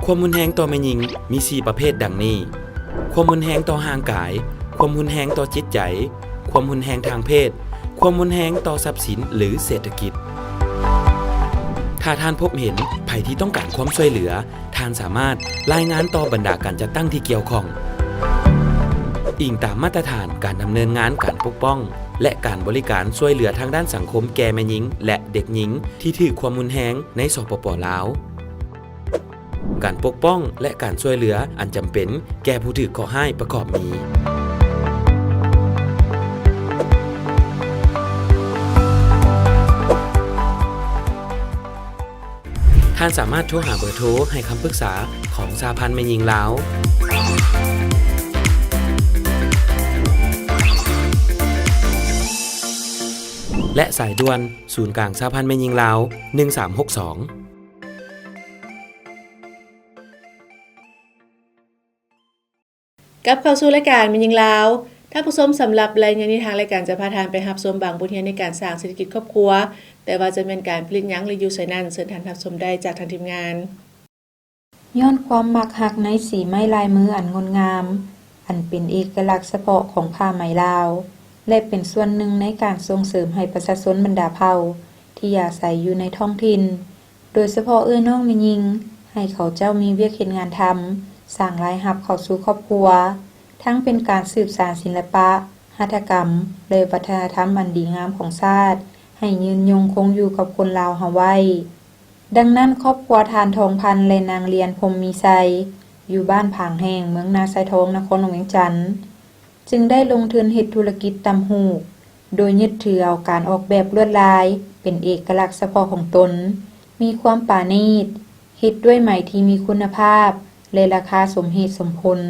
ຄວາມຮຸນແຮງຕໍ່ແມ່ຍິງມີສີ່ປະເພດດັ່ງນີ້: ຄວາມຮຸນແຮງຕໍ່ຮ່າງກາຍ, ຄວາມຮຸນແຮງຕໍ່ຈິດໃຈ, ຄວາມຮຸນແຮງທາງເພດ, ຄວາມຮຸນແຮງຕໍ່ຊັບສິນ ຫຼື ເສດຖະກິດ. ຖ້າທ່ານພົບເຫັນໃຜທີ່ຕ້ອງການຄວາມຊ່ວຍເຫຼືອ, ທ່ານສາມາດລາຍງານຕໍ່ບັນດາການຈັດຕັ້ງທີ່ກ່ຽວຂ້ອງ. ອີງຕາມມາດຕະຖານການດຳເນີນງານການປົກປ້ອງ ແລະ ການບໍລິການຊ່ວຍເຫຼືອທາງດ້ານສັງຄົມແກ່ແມ່ຍິງ ແລະ ເດັກຍິງທີ່ຖືກຄວາມຮຸນແຮງໃນ ສປປ ລາວ. ການປົກປ້ອງ ແລະ ການຊ່ວຍເຫຼືອອັນຈຳເປັນແກ່ຜູ້ຖືກເຄາະຮ້າຍປະກອບມີ. ທ່ານສາມາດໂທຫາເບີໂທໃຫ້ຄຳປຶກສາຂອງສະຫະພັນແມ່ຍິງລາວ ແລະ ສາຍດ່ວນສູນກາງສະຫະພັນແມ່ຍິງລາວ ໜຶ່ງສາມຫົກສອງ. ກັບເຂົ້າສູ່ລາຍການແມ່ຍິງລາວ. ທ່ານຜູ້ຊົມ, ສຳລັບໄລຍະນີ້ ທາງລາຍການຈະພາທ່ານໄປຮັບຊົມບາງບົດຮຽນໃນການສ້າງເສດຖະກິດຄອບຄົວ, ແຕ່ວ່າຈະແມ່ນການຜະລິດຫຍັງ ຫຼື ຢູ່ໃສນັ້ນ, ເຊີນທ່ານຮັບຊົມໄດ້ຈາກທາງທີມງານ. ຍ້ອນຄວາມມັກຮັກໃນສີໄມ້ລາຍມືອັນງົດງາມ, ອັນເປັນເອກະລັກສະເພາະຂອງຜ້າໄໝລາວ ແລະ ເປັນສ່ວນໜຶ່ງໃນການສົ່ງເສີມໃຫ້ປະຊາຊົນບັນດາເຜົ່າທີ່ອາໄສຢູ່ໃນທ້ອງຖິ່ນ, ໂດຍສະເພາະເອື້ອຍນ້ອງແມ່ຍິງ, ໃຫ້ເຂົາເຈົ້າມີວຽກເຮັດງານທຳ, ສ້າງລາຍຮັບເຂົ້າສູ່ຄອບຄົວ, ທັງເປັນການສືບສານສິລະປະ, ຫັດຖະກຳ ແລະ ວັດທະນະທຳອັນດີງາມຂອງຊາດ ໃຫ້ຍືນຍົງຄົງຢູ່ກັບຄົນລາວເຮົາໄວ້. ດັ່ງນັ້ນ, ຄອບຄົວທ່ານ ທອງພັນ ແລະ ນາງ ລຽນ ພົມມີໄຊ ຢູ່ບ້ານຜາງແຫ້ງ, ເມືອງນາຊາຍທອງ, ນະຄອນຫຼວງວຽງຈັນ ຈຶ່ງໄດ້ລົງທຶນເຮັດທຸລະກິດຕຳຫູກ, ໂດຍຍຶດຖືເອົາການອອກແບບລວດລາຍເປັນເອກະລັກສະເພາະຂອງຕົນ, ມີຄວາມປານີດ, ເຮັດດ້ວຍໄໝທີ່ມີຄຸນນະພາບ ແລະ ລາຄາສົມເຫດສົມຜົນ.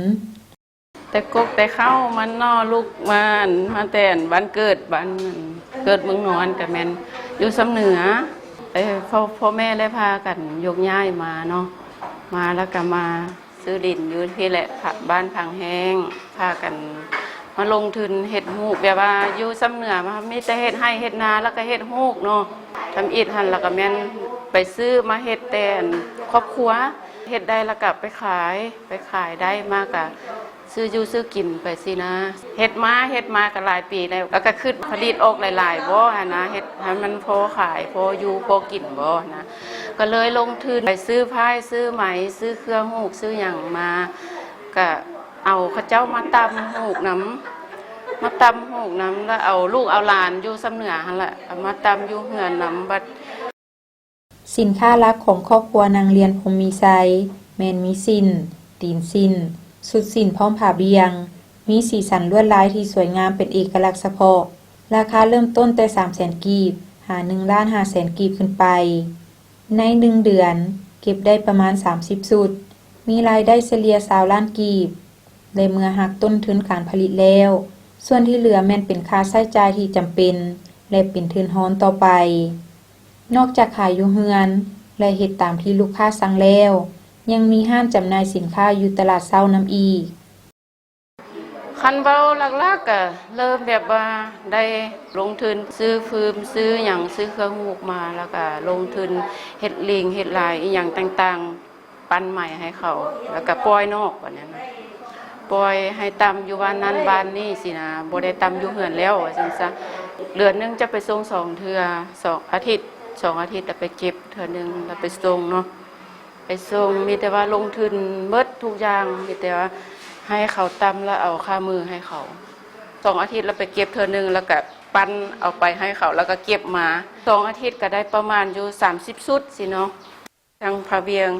ແຕ່ກົກແຕ່ເຄົ້າມັນເນາະ, ລູກມາ ມາແຕ່ບ້ານເກີດ, ບ້ານເກີດເມືອງນອນ ກະແມ່ນຢູ່ຊຳເໜືອ. ເອີ ພໍ່ ພໍ່ແມ່ໄດ້ພາກັນຍົກຍ້າຍມາເນາະ, ມາແລ້ວກະມາ ຊື້ດິນຢູ່ພີ້ແຫຼະ ພະ ບ້ານພັງແຫ້ງ, ພາກັນມາລົງທຶນເຮັດຫູກ ແບບວ່າຢູ່ຊຳເໜືອ ມາມີແຕ່ເຮັດໄຮ່ເຮັດນາ ແລ້ວກະເຮັດຫູກເນາະ. ທຳອິດຫັ້ນ ແລ້ວກະແມ່ນໄປຊື້ມາເຮັດແຕ່ອັນຄອບຄົວ, ເຮັດໄດ້ແລ້ວກະໄປຂາຍ, ໄປຂາຍໄດ້ມາກະຊື້ຢູ່ຊື້ກິນໄປຊີ້ນະ. ເຮັດມາ ເຮັດມາກະຫຼາຍປີແລ້ວ, ແລ້ວກະຄິດຜະລິດອອກຫຼາຍໆບໍ່ຫັ້ນນະ, ເຮັດໃຫ້ມັນພໍຂາຍ ພໍຢູ່ພໍກິນບໍ່ຫັ້ນນະ. ກະເລີຍລົງທຶນໄປຊື້ຝ້າຍ ຊື້ໄໝ ຊື້ເຄື່ອງຫູກ ຊື້ຫຍັງມາ, ກະເອົາເຂົາເຈົ້າມາຕ່ຳຫູກນຳ, ມາຕ່ຳຫູກນຳ ແລ້ວເອົາລູກເອົາຫຼານຢູ່ຊຳເໜືອຫັ້ນລະ ເອົາມາຕ່ຳຢູ່ເຮືອນນຳ. ບັດ ສິນຄ້າຫຼັກຂອງຄອບຄົວນາງ ລຽນ ພົມມີໄຊ ແມ່ນມີສິ້ນ, ຕີນສິ້ນ, ຊຸດສິ້ນ ພ້ອມຜ້າບ່ຽງ, ມີສີສັນລວດລາຍທີ່ສວຍງາມເປັນເອກະລັກສະເພາະ, ລາຄາເລີ່ມຕົ້ນແຕ່ສາມແສນກີບ ຫາໜຶ່ງລ້ານຫ້າແສນກີບຂຶ້ນໄປ. ໃນໜຶ່ງເດືອນເກັບໄດ້ປະມານສາມສິບຊຸດ, ມີລາຍໄດ້ສະເລ່ຍຊາວລ້ານກີບ ແລະ ເມື່ອຫັກຕົ້ນທຶນການຜະລິດແລ້ວ, ສ່ວນທີ່ເຫຼືອແມ່ນເປັນຄ່າໃຊ້ຈ່າຍທີ່ຈຳເປັນ ແລະ ເປັນທຶນຮອນຕໍ່ໄປ. ນອກຈາກຂາຍຢູ່ເຮືອນ ແລະ ເຮັດຕາມທີ່ລູກຄ້າສັ່ງແລ້ວ, ຍັງມີຮ້ານຈຳໜ່າຍສິນຄ້າຢູ່ຕະຫຼາດເຊົ້ານຳອີກ. ຄັນເວົ້າຫຼັກໆ ກະເລີ່ມແບບວ່າໄດ້ລົງທຶນຊື້ຟືມ ຊື້ຫຍັງ ຊື້ເຄື່ອງຫູກມາ ແລ້ວກະລົງທຶນເຮັດລິງເຮັດລາຍອີ່ຫຍັງຕ່າງໆ, ປັ້ນໄໝໃຫ້ເຂົາ ແລ້ວກະປ່ອຍນອກ ບາດນັ້ນນະ ປ່ອຍໃຫ້ຕ່ຳຢູ່ບ້ານນັ້ນບ້ານນີ້ຊີ້ນະ, ບໍ່ໄດ້ຕ່ຳຢູ່ເຮືອນແລ້ວ ວ່າຊັ້ນຊະ. ເດືອນໜຶ່ງຈະໄປສົ່ງສອງເທື່ອ, ສອງອາທິດ, ສອງອາທິດລະໄປເກັບເທື່ອໜຶ່ງ ລະໄປສົ່ງເນາະ. ໄປສົ່ງ ມີແຕ່ວ່າລົງທຶນໝົດທຸກຢ່າງ, ມີແຕ່ວ່າໃຫ້ເຂົາຕ່ຳ ລະເອົາຄ່າມືໃຫ້ເຂົາ. ສອງອາທິດລະໄປເກັບເທື່ອໜຶ່ງ ລະກະປັ້ນເອົາໄປໃຫ້ເຂົາ ລະກະເກັບມາ. ສອງອາທິດກະໄດ້ປະມານຢູ່ສາມສິບຊຸດຊີ້ເນາະ, ທັງຜ້າບ່ຽງ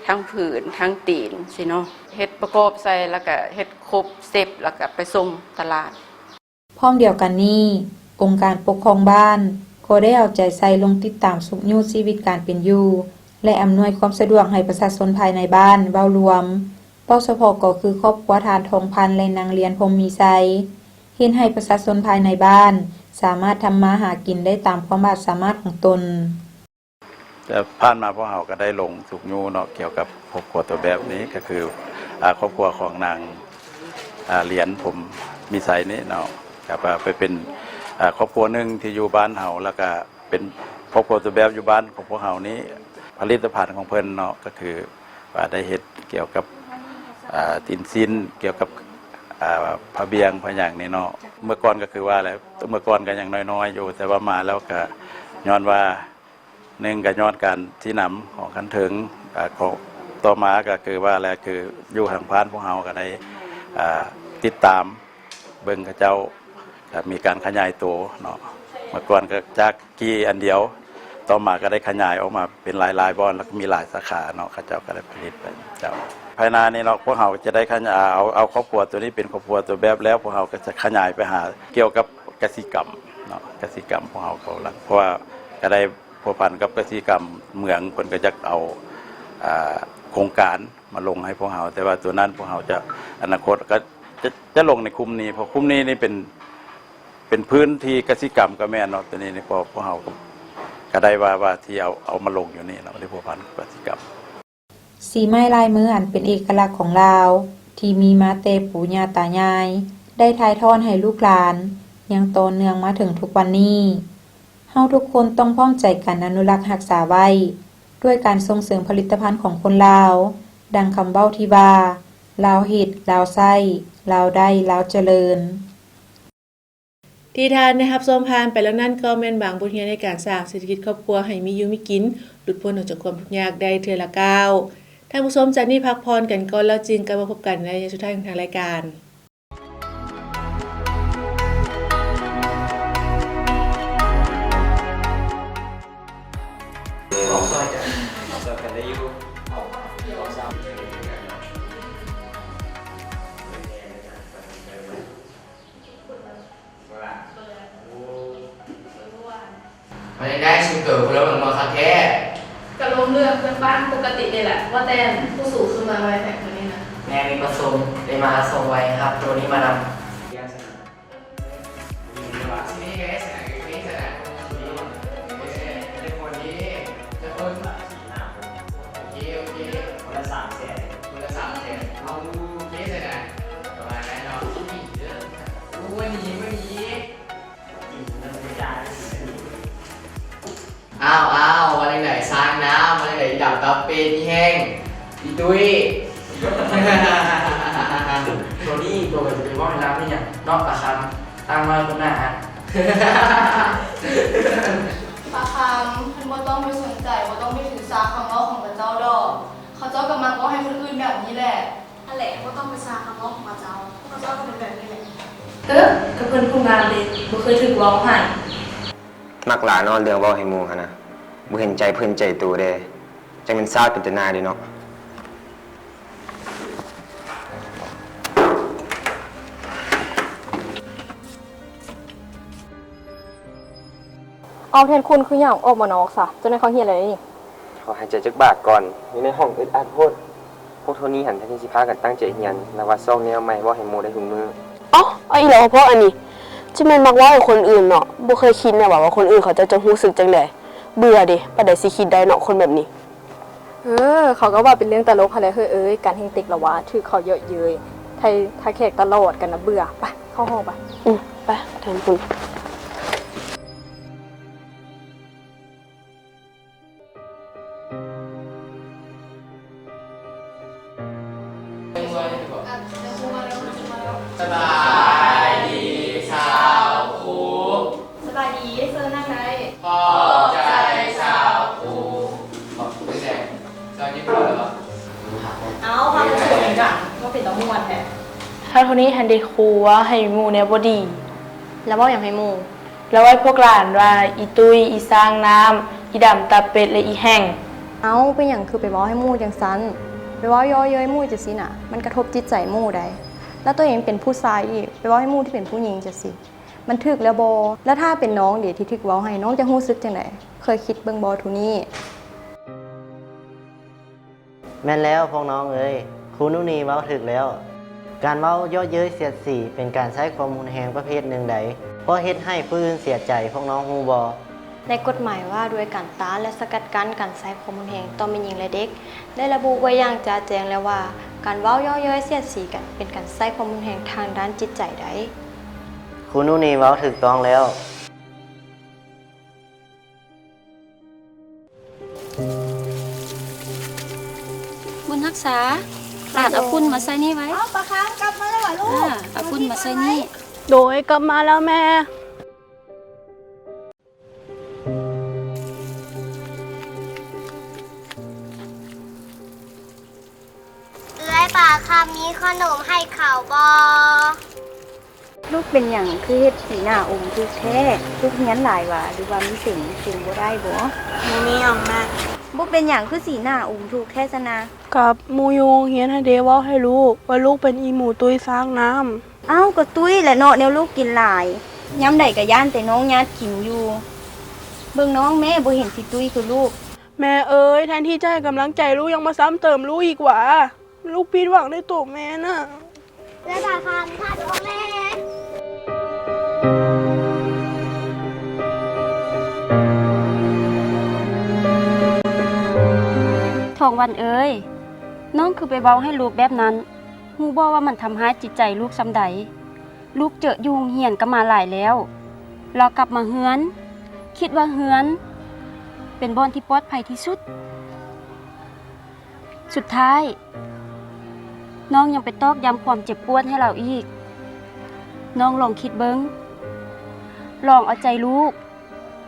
ທັງຜືນ ທັງຕີນຊີ້ເນາະ. ເຮັດປະກອບໃສ່ ລະກະເຮັດຄົບເຊັດ ລະກະໄປສົ່ງຕະຫຼາດ. ພ້ອມດຽວກັນນີ້, ອົງການປົກຄອງບ້ານກໍໄດ້ເອົາໃຈໃສ່ລົງຕິດຕາມຊຸກຍູ້ຊີວິດການເປັນຢູ່ ແລະ ອຳນວຍຄວາມສະດວກໃຫ້ປະຊາຊົນພາຍໃນບ້ານເວົ້າລວມ, ເວົ້າສະເພາະກໍຄືຄອບຄົວທ່ານ ທອງພັນ ແລະ ນາງ ລຽນ ພົມມີໄຊ, ເຮັດໃຫ້ປະຊາຊົນພາຍໃນບ້ານສາມາດທຳມາຫາກິນໄດ້ຕາມຄວາມອາດສາມາດຂອງຕົນ. ແຕ່ຜ່ານມາພວກເຮົາກະໄດ້ລົງຊຸກຍູ້ເນາະ ກ່ຽວກັບຄອບຄົວຕົວແບບນີ້ ກະຄື ອາ ຄອບຄົວຂອງນາງ ອາ ລຽນ ພົມມີໄຊນີ້ເນາະ ກະວ່າໄປເປັນ ອາ ຄອບຄົວໜຶ່ງທີ່ຢູ່ບ້ານເຮົາ ລະກະເປັນຄອບຄົວຕົວແບບຢູ່ບ້ານຂອງພວກເຮົານີ້. ຜະລິດຕະພັນຂອງເພິ່ນເນາະ ກະຄືວ່າໄດ້ເຮັດກ່ຽວກັບ ອາ ຕີນສິ້ນ ກ່ຽວກັບ ອາ ຜ້າບ່ຽງ ຜ້າຫຍັງນີ້ເນາະ. ເມື່ອກ່ອນກະຄືວ່າແຫຼະ ເມື່ອກ່ອນກະຍັງນ້ອຍໆຢູ່ ແຕ່ວ່າມາແລ້ວກະຍ້ອນວ່າ ໜຶ່ງກະຍ້ອນການຊີ້ນຳຂອງຂັ້ນເທິງ ອາ ຂອງ ຕໍ່ມາກະຄືວ່າແຫຼະ ຄືຢູ່ທາງບ້ານພວກເຮົາກະໄດ້ ອາ ຕິດຕາມເບິ່ງເຂົາເຈົ້າ ກະມີການຂະຫຍາຍໂຕເນາະ. ເມື່ອກ່ອນກະຈາກກີ່ອັນດຽວ ຕໍ່ມາກະໄດ້ຂະຫຍາຍອອກມາເປັນຫຼາຍໆບ່ອນ ລະກະມີຫຼາຍສາຂາເນາະ ເຂົາເຈົ້າກະໄດ້ຜະລິດໄປເຈົ້າ. ພາຍໜ້ານີ້ເນາະ ພວກເຮົາຈະໄດ້ຂະຫຍາຍ ເອົາ ເອົາຄອບຄົວໂຕນີ້ເປັນຄອບຄົວຕົວແບບແລ້ວ ພວກເຮົາກະຈະຂະຫຍາຍໄປຫາກ່ຽວກັບກະສິກຳເນາະ ກະສິກຳພວກເຮົາເຂົ້າຫຼັກ ເພາະວ່າກະໄດ້ ພົວພັນກັບກະສິກຳເມືອງ ເພິ່ນກະຢາກເອົາ ອາ ໂຄງການມາລົງໃຫ້ພວກເຮົາ ແຕ່ວ່າໂຕນັ້ນພວກເຮົາຈະ ອະນາຄົດກະຈະ ຈະລົງໃນກຸ່ມນີ້ ເພາະກຸ່ມນີ້ນີ້ເປັນ ເປັນພື້ນທີ່ກະສິກຳກະແມ່ນເນາະ. ໂຕນີ້ນີ້ພວກ ພວກເຮົາກະ ກະໄດ້ວ່າ ວ່າຊິເອົາ ເອົາມາລົງຢູ່ນີ້ເນາະ ທີ່ພົວພັນກັບກະສິກຳ. ສີໄມ້ລາຍມືອັນເປັນເອກະລັກຂອງລາວ ທີ່ມີມາແຕ່ປູ່ຍ່າຕາຍາຍ ໄດ້ຖ່າຍທອດໃຫ້ລູກຫຼານ ຍັງຕໍ່ເນື່ອງມາເຖິງທຸກວັນນີ້. ເຮົາທຸກຄົນຕ້ອງພ້ອມໃຈກັນອະນຸລັກຮັກສາໄວ້ ດ້ວຍການສົ່ງເສີມຜະລິດຕະພັນຂອງຄົນລາວ, ດັ່ງຄຳເວົ້າທີ່ວ່າ ລາວເຮັດ, ລາວໃຊ້, ລາວໄດ້, ລາວຈະເລີນ. ທີ່ທ່ານໄດ້ຮັບຊົມຜ່ານໄປແລ້ວນັ້ນ ກໍແມ່ນບາງບົດຮຽນໃນການສ້າງເສດຖະກິດຄອບຄົວໃຫ້ມີຢູ່ມີກິນ, ຫຼຸດພົ້ນອອກຈາກຄວາມທຸກຍາກໄດ້ເທື່ອລະກ້າວ. ທ່ານຜູ້ຊົມ, ຈາກນີ້ພັກຜ່ອນກັນກ່ອນ ແລ້ວຈຶ່ງກັບມາພົບກັນໃນໄລຍະສຸດທ້າຍຂອງທາງລາຍການ. ເປັນຈັ່ງໃດຊຸມໂຕ ຄືລົມລົງມາຄັກແທ້? ກະລົມເລື່ອງເພື່ອນບ້ານປົກກະຕິນີ້ແຫຼະ. ວ່າແຕ່ຜູ້ສູງຄືມາໄວແທ້ມື້ນີ້ນະ? ແມ່ມີປະຊຸມ ໄດ້ມາສົ່ງໄວ ຮັບໂຕນີ້ມານຳ. ອ້າວ ອ້າວ ວ່າຈັ່ງໃດຊ້າງນ້ຳ ວ່າຈັ່ງໃດອີ່ດຳຕັບເປັດ ອີ່ແຫ້ງ ອີ່ຕຸ້ຍ. ໂຕນີ້ ໂຕກໍຈະໄປເວົ້າໃຫ້ລາວເຮັດຫຍັງເນາະ ປາຄຳ ຕັ້ງນ້ອຍຄົນໜ້າຮັກ. ປາຄຳ ທ່ານບໍ່ຕ້ອງໄປສົນໃຈ ບໍ່ຕ້ອງໄປຖືສາຄຳເວົ້າຂອງເຂົາເຈົ້າດອກ. ເຂົາເຈົ້າກໍມັກເວົ້າໃຫ້ຄົນອື່ນແບບນີ້ແຫຼະ. ຫັ້ນແຫຼະ ບໍ່ຕ້ອງໄປສາຄຳເວົ້າຂອງເຂົາເຈົ້າ ເຂົາເຈົ້າກໍເປັນແບບນີ້ແຫຼະ. ເອີ ກໍເພິ່ນຜູ້ງາມເດ້ ບໍ່ເຄີຍຖືກເວົ້າໃຫ້. ມັກຫຼາຍເນາະ ເລື່ອງເວົ້າໃຫ້ໝູ່ຫັ້ນນະ ບໍ່ເຫັນໃຈເພິ່ນໃຈໂຕເດ້. ຈັ່ງແມ່ນຊາດເປັນຕາໜ້າເດ້ເນາະ. ອ້າວ ແທນຄຸນ ຄືຫຍັງອອກມານອກຊະ? ເຈົ້ານາຍເຂົ້າຮຽນແລ້ວເດ້ນີ້. ຂໍຫາຍໃຈຈັກບາດກ່ອນ ຢູ່ໃນຫ້ອງອຶດອັດໂພດ. ພວກໂທນີ້ຫັ້ນ ແທນທີ່ຊິພາກັນຕັ້ງໃຈຮຽນ ລະວ່າຊອກແນວໃໝ່ເວົ້າໃຫ້ໝູ່ໄດ້ທຸກມື້. ເອົ້າ ເອົາອີກແລ້ວບໍ ພວກອັນນີ້ ຈະແມ່ນມັກເວົ້າໃຫ້ຄົນອື່ນເນາະ. ບໍ່ເຄີຍຄິດແນ່ວ່າ ວ່າຄົນອື່ນເຂົາເຈົ້າຈະຮູ້ສຶກຈັ່ງໃດ. ເບື່ອເດ ປານໃດຊິຄິດໄດ້ເນາະ ຄົນແບບນີ້. ເອີ ເຂົາກໍວ່າເປັນເລື່ອງຕະຫຼົກຫັ້ນແຫຼະເຮີ້ຍເອີຍ. ການແຮງຕິກລະວ່າຖືກເຂົາເຍາະເຍີ້ຍ ໄທ ທ່າແຂກຕະຫຼອດກັນນະ ເບື່ອ. ໄປ ເຂົ້າຫ້ອງໄປ. ອື ໄປ ທາງພຸ້ນ. ສະບາຍດີຊາວຄູ ສະບາຍດີ ເຊີນນັ່ງໄດ້. ຂອບໃຈຊາວຄູ. ເອົ້າ ພາກັນໂສດຫຍັງກັນ ວ່າເປັນຕາມ່ວນແທ້. ທ່ານຜູ້ນີ້ຫັ້ນເດຄູ ເວົ້າໃຫ້ໝູ່ແນວບໍ່ດີ. ລາວເວົ້າຫຍັງໃຫ້ໝູ່? ລາວເວົ້າໃຫ້ພວກຫຼານວ່າ ອີ່ຕຸ້ຍ, ອີ່ຊ້າງນ້ຳ, ອີ່ດຳຕາເປັດ ແລະ ອີ່ແຫ້ງ. ເອົ້າ ເປັນຫຍັງຄືໄປເວົ້າໃຫ້ໝູ່ຈັ່ງຊັ້ນ? ໄປເວົ້າເຍາະເຍີ້ຍໝູ່ຈັ່ງຊີ້ນະ ມັນກະທົບຈິດໃຈໝູ່ໃດ໋. ແລ້ວໂຕເອງເປັນຜູ້ຊາຍອີກ ໄປເວົ້າໃຫ້ໝູ່ທີ່ເປັນຜູ້ຍິງຈັ່ງຊີ້ ມັນຖືກແລ້ວບໍ່? ແລ້ວຖ້າເປັນນ້ອງເດ ທີ່ຖືກເວົ້າໃຫ້ ນ້ອງຈະຮູ້ສຶກຈັ່ງໃດ? ເຄີຍຄິດເບິ່ງບໍ່ ທູນີ? ແມ່ນແລ້ວພວກນ້ອງເອີຍ, ຄູນູນີເວົ້າຖືກແລ້ວ. ການເວົ້າເຍາະເຍີ້ຍສຽດສີ ເປັນການໃຊ້ຄວາມຮຸນແຮງປະເພດໜຶ່ງໃດ ເພາະເຮັດໃຫ້ຜູ້ອື່ນເສຍໃຈ, ພວກນ້ອງຮູ້ບໍ່? ໃນກົດໝາຍວ່າດ້ວຍການຕ້ານ ແລະ ສະກັດກັ້ນການໃຊ້ຄວາມຮຸນແຮງຕໍ່ແມ່ຍິງ ແລະ ເດັກ ໄດ້ລະບຸໄວ້ຢ່າງຈະແຈ້ງແລ້ວວ່າ ການເວົ້າເຍາະເຍີ້ຍສຽດສີກັນ ເປັນການໃຊ້ຄວາມຮຸນແຮງທາງດ້ານຈິດໃຈໃດ. ຄູນູນີເວົ້າຖືກຕ້ອງແລ້ວ. ບຸນຮັກສາ, ຫຼານເອົາຝຸ່ນມາໃສ່ນີ້ໄວ້. ເອົາ ປາຄຳກັບມາແລ້ວຫວາລູກ? ອ່າ ເອົາຝຸ່ນມາໃສ່ນີ້. ໂດຍ ກັບມາແລ້ວແມ່. ເອື້ອຍປາຄຳມີຂະໜົມໃຫ້ເຂົາບໍ່? ລູກເປັນຫຍັງຄືເຮັດສີໜ້າອຸ່ມທຸກແທ້? ລູກຮຽນຫຼາຍຫວາ ຫຼືວ່າມີເສັງ ເສັງບໍ່ໄດ້ບໍ? ບໍ່ມີຫຍັງແມ່. ບໍ່ເປັນຫຍັງຄືສີໜ້າອຸ່ມທຸກແທ້ຊັ້ນນະ? ກັບໝູ່ຢູ່ໂຮງຮຽນຫັ້ນເດ ເວົ້າໃຫ້ລູກວ່າລູກເປັນອີ່ໝູຕຸ້ຍຊ້າງນ້ຳ. ອ້າວ ກໍຕຸ້ຍແຫຼະເນາະ ແນວລູກກິນຫຼາຍ. ຍາມໃດກໍຢ້ານແຕ່ນ້ອງຍາດກິນຢູ່. ເບິ່ງນ້ອງແມ້ ບໍ່ເຫັນຊິຕຸ້ຍຄືລູກ. ແມ່ເອີຍ ແທນທີ່ຈະໃຫ້ກຳລັງໃຈລູກ ຍັງມາຊ້ຳເຕີມລູກອີກຫວາ. ລູກຜິດຫວັງໃນໂຕແມ່ນະ. ລະດາພານພາດອອກແລ້. ທອງວັນເອີຍ ນ້ອງຄືໄປເວົ້າໃຫ້ລູກແບບນັ້ນ? ຮູ້ບໍ່ວ່າມັນທຳຮ້າຍຈິດໃຈລູກສ່ຳໃດ? ລູກເຈີຢູ່ໂຮງຮຽນກໍມາຫຼາຍແລ້ວ, ລາວກັບມາເຮືອນ ຄິດວ່າເຮືອນເປັນບ່ອນທີ່ປອດໄພທີ່ສຸດ. ສຸດທ້າຍ ນ້ອງຍັງໄປຕອກຢ້ຳຄວາມເຈັບປວດໃຫ້ລາວອີກ. ນ້ອງລອງຄິດເບິ່ງ, ລອງເອົາໃຈລູກ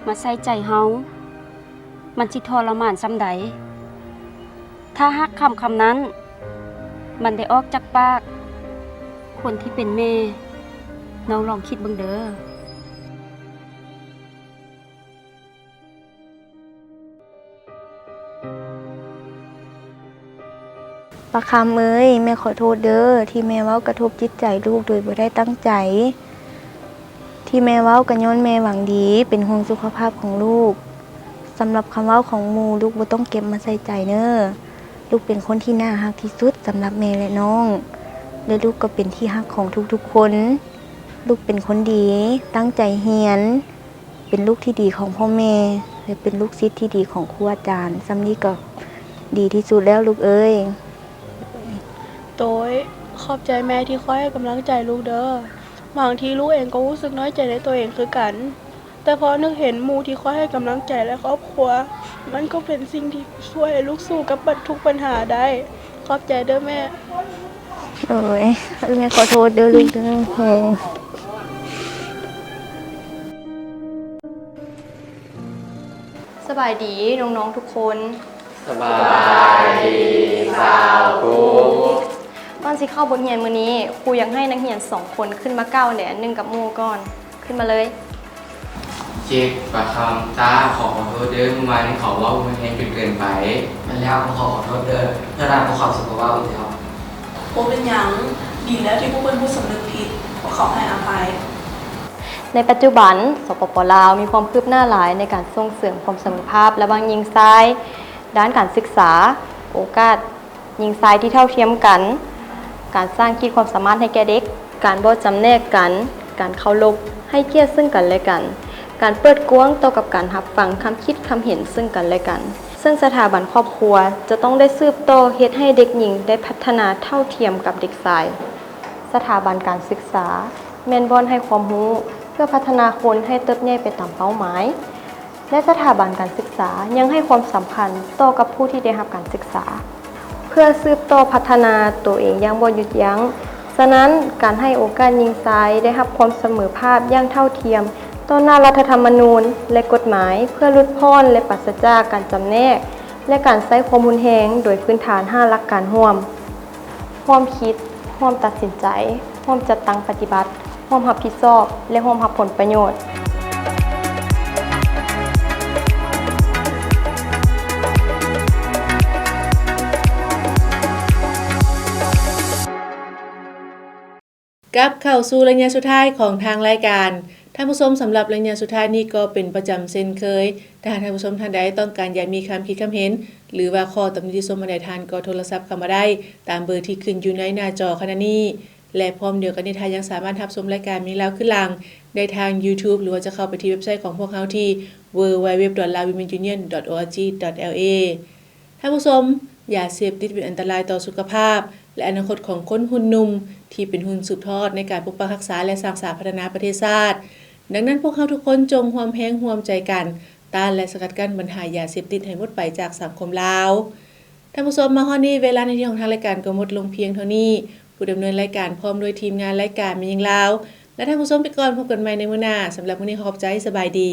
ມາໃສ່ໃຈເຮົາ, ມັນຊິທໍລະມານສ່ຳໃດ ຖ້າຫາກຄຳຄຳນັ້ນ ມັນໄດ້ອອກຈາກປາກຄົນທີ່ເປັນແມ່. ນ້ອງລອງຄິດເບິ່ງເດີ້. ປາຄຳເອີຍ, ແມ່ຂໍໂທດເດີ້ ທີ່ແມ່ເວົ້າກະທົບຈິດໃຈລູກໂດຍບໍ່ໄດ້ຕັ້ງໃຈ. ທີ່ແມ່ເວົ້າກະຍ້ອນແມ່ຫວັງດີ ເປັນຫ່ວງສຸຂະພາບຂອງລູກ. ສຳລັບຄຳເວົ້າຂອງໝູ່ ລູກບໍ່ຕ້ອງເກັບມາໃສ່ໃຈເນີ. ລູກເປັນຄົນທີ່ໜ້າຮັກທີ່ສຸດສຳລັບແມ່ ແລະ ນ້ອງ, ແລະ ລູກກໍເປັນທີ່ຮັກຂອງທຸກໆຄົນ. ລູກເປັນຄົນດີ, ຕັ້ງໃຈຮຽນ, ເປັນລູກທີ່ດີຂອງພໍ່ແມ່ ແລະ ເປັນລູກສິດທີ່ດີຂອງຄູອາຈານ. ສ່ຳນີ້ກໍດີທີ່ສຸດແລ້ວລູກເອີຍ. ໂຕຍ, ຂອບໃຈແມ່ທີ່ຄອຍໃຫ້ກຳລັງໃຈລູກເດີ້. ບາງທີລູກເອງກໍຮູ້ສຶກນ້ອຍໃຈໃນໂຕເອງຄືກັນ, ແຕ່ພໍນຶກເຫັນໝູ່ທີ່ຄອຍໃຫ້ກຳລັງໃຈ ແລະ ຄອບຄົວ, ມັນກໍເປັນສິ່ງທີ່ຊ່ວຍໃຫ້ລູກສູ້ກັບບັນ ທຸກບັນຫາໄດ້. ຂອບໃຈເດີ້ແມ່. ໂອ້ຍ, ແມ່ຂໍໂທດເດີ້ລູກເດີ້. ສະບາຍດີນ້ອງໆທຸກຄົນ. ສະບາຍດີສາວຄູ. ກ່ອນຊິເຂົ້າບົດຮຽນມື້ນີ້, ຄູຢາກໃຫ້ນັກຮຽນສອງຄົນຂຶ້ນມາກ່າວແນອັນໜຶ່ງກັບໝູ່ກ່ອນ. ຂຶ້ນມາເລີຍ. ເຈັບປາຄຳ, ຕ້າ, ຂໍຂໍໂທດເດີ້, ມື້ວານນີ້ເຂົາເວົ້າຮຸນແຮງຈົນເກີນໄປ. ແມ່ນແລ້ວ, ພວກເຂົາຂໍໂທດເດີ້, ເທື່ອໜ້າພວກເຂົາຊິບໍ່ເວົ້າອີກແລ້ວ. ບໍ່ເປັນຫຍັງ, ດີແລ້ວທີ່ພວກເພິ່ນຮູ້ສຳນຶກຜິດ, ພວກເຂົາໃຫ້ອະໄພ. ໃນປັດຈຸບັນ, ສປປ ລາວ ມີຄວາມຄືບໜ້າຫຼາຍໃນການສົ່ງເສີມຄວາມສະເໝີພາບລະຫວ່າງຍິງຊາຍ, ດ້ານການສຶກສາ, ໂອກາດ ຍິງຊາຍທີ່ເທົ່າທຽມກັນ, ການສ້າງຂີດຄວາມສາມາດໃຫ້ແກ່ເດັກ, ການບໍ່ຈຳແນກກັນ, ການເຄົາລົບ, ໃຫ້ກຽດເຊິ່ງກັນແລະກັນ, ການເປີດກວ້າງຕໍ່ກັບການຮັບຟັງຄຳຄິດຄຳເຫັນເຊິ່ງກັນແລະກັນ. ເຊິ່ງສະຖາບັນຄອບຄົວຈະຕ້ອງໄດ້ສືບຕໍ່ເຮັດໃຫ້ເດັກຍິງໄດ້ພັດທະນາເທົ່າທຽມກັບເດັກຊາຍ. ສະຖາບັນການສຶກສາແມ່ນບ່ອນໃຫ້ຄວາມຮູ້ເພື່ອພັດທະນາຄົນໃຫ້ເຕີບໃຫຍ່ໄປຕາມເປົ້າໝາຍ. ແລະ ສະຖາບັນການສຶກສາຍັງໃຫ້ຄວາມສຳຄັນຕໍ່ກັບຜູ້ທີ່ໄດ້ຮັບການສຶກສາ ເພື່ອສືບຕໍ່ພັດທະນາໂຕເອງຢ່າງບໍ່ຢຸດຢັ້ງ. ສະນັ້ນ, ການໃຫ້ໂອກາດຍິງຊາຍໄດ້ຮັບຄວາມສະເໝີພາບຢ່າງເທົ່າທຽມຕໍ່ໜ້າລັດຖະທຳມະນູນ ແລະ ກົດໝາຍ ເພື່ອຫຼຸດຜ່ອນ ແລະ ປາສະຈາກການຈຳແນກ ແລະ ການໃຊ້ຄວາມຮຸນແຮງ ໂດຍພື້ນຖານຫ້າຫຼັກການຮ່ວມ: ຮ່ວມຄິດ, ຮ່ວມຕັດສິນໃຈ, ຮ່ວມຈັດຕັ້ງປະຕິບັດ, ຮ່ວມຮັບຜິດຊອບ ແລະ ຮ່ວມຮັບຜົນປະໂຫຍດ. ກັບເຂົ້າສູ່ໄລຍະສຸດທ້າຍຂອງທາງລາຍການ. ທ່ານຜູ້ຊົມ, ສຳລັບໄລຍະສຸດທ້າຍນີ້ກໍເປັນປະຈຳເຊັ່ນເຄີຍ. ຖ້າຫາກທ່ານຜູ້ຊົມທ່ານໃດຕ້ອງການຢາກມີຄຳຄິດຄຳເຫັນ ຫຼືວ່າຂໍ້ຕຳນິຕິຊົມອັນໃດ, ທ່ານກໍໂທລະສັບເຂົ້າມາໄດ້ຕາມເບີທີ່ຂຶ້ນຢູ່ໃນໜ້າຈໍຂະນະນີ້. ແລະ ພ້ອມດຽວກັນນີ້, ທ່ານຍັງສາມາດຮັບຊົມລາຍການມີລາວຄືນຫຼັງໄດ້ທາງ YouTube ຫຼືວ່າຈະເຂົ້າໄປທີ່ເວັບໄຊຂອງພວກເຮົາທີ່ www.laowomenunion.org.la. ທ່ານຜູ້ຊົມ, ຢາເສບຕິດເປັນອັນຕະລາຍຕໍ່ສຸຂະພາບ ແລະ ອະນາຄົດຂອງຄົນຮຸ່ນໜຸ່ມ ທີ່ເປັນຮຸ່ນສືບທອດໃນການປົກປັກຮັກສາ ແລະ ສ້າງສາພັດທະນາປະເທດຊາດ. ດັ່ງນັ້ນ, ພວກເຮົາທຸກຄົນຈົ່ງຮ່ວມແຮງຮ່ວມໃຈກັນ ຕ້ານ ແລະ ສະກັດກັ້ນບັນຫາຢາເສບຕິດໃຫ້ໝົດໄປຈາກສັງຄົມລາວ. ທ່ານຜູ້ຊົມ, ມາຮອດນີ້ເວລາໜ້າທີ່ຂອງທາງລາຍການກໍໝົດລົງພຽງເທົ່ານີ້. ຜູ້ດຳເນີນລາຍການພ້ອມດ້ວຍທີມງານລາຍການແມ່ຍິງລາວ ແລະ ທ່ານຜູ້ຊົມໄປກ່ອນ, ພົບກັນໃໝ່ໃນມື້ໜ້າ. ສຳລັບມື້ນີ້ຂໍຂອບໃຈ, ສະບາຍດີ.